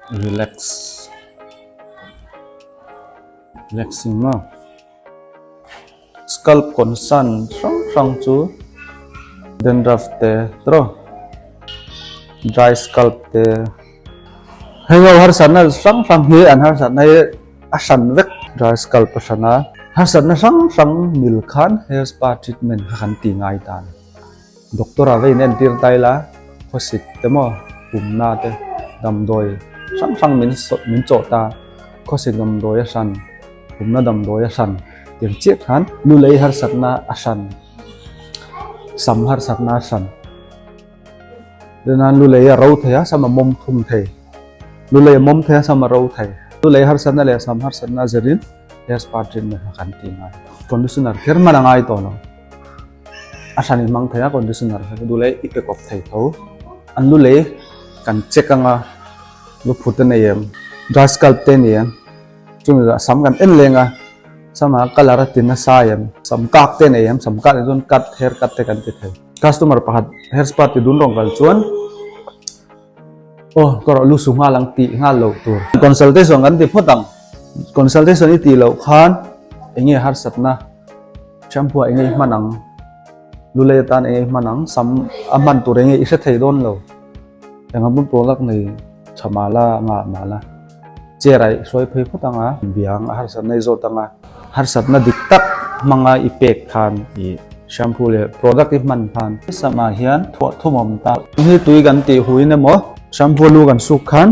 Relax. Relaxing maw. Scalp concern hrang hrang chu dandruff te tawh dry scalp te hei ho harsatna hrang hrang hi an harsatna hi a hran vek dry scalp a hran a harsatna hrang hrang mil khan hair spa treatment kha kan ti ngai ta a ni doctor ah vei in entir ta ila khawsik te maw pumna te damdawi hrang hrang min min chawh ta khawsik damdawi a hran. Pumna damdawi a hran tir chiah khan lu lei harsatna a hran, sam harsatna a hran. Chuan lu lei a ro thei a, sam a mawm thum thei. Lu lei a mawm thei a, sam a ro thei. Lu lei harsatna leh sam harsatna zirin hair spa treatment kha kan ti ngai. Conditioner kher hman a ngai tawh lo. A hran in hmang thei a conditioner kha duh leh i pe kawp thei tho. An lu lei kan check anga lu phut a nei em, dry scalp te a ni em. Chumi ah sam kan en leng a, sama colour a ti nasa em, sam kak te nei em, sam kak nih chuan cut hair cut te kan ti thei. Customer pakhat hair spa ti dun rawng kal chuan aw ka rawh lu su nghal ang tih nghal loh tur. Consultation kan ti phawt ang, consultation i tih loh khan eng nge harsatna shampoo ah eng nge i hman ang, lu lei atan eng nge i hman ang, sam a hman tur eng nge i hre thei dawn lo. Eng a hmun product nei tha mah la ngah mah la. Chair ah i hruai phei phawt ang a, biang a harsatna i zawt ang a, harsatna dik tak hmanga i pek khan i shampoo leh product i hman khan samah hian thuah thum a awm ta. Hi tui kan tih huin emaw shampoo lu kan suk khan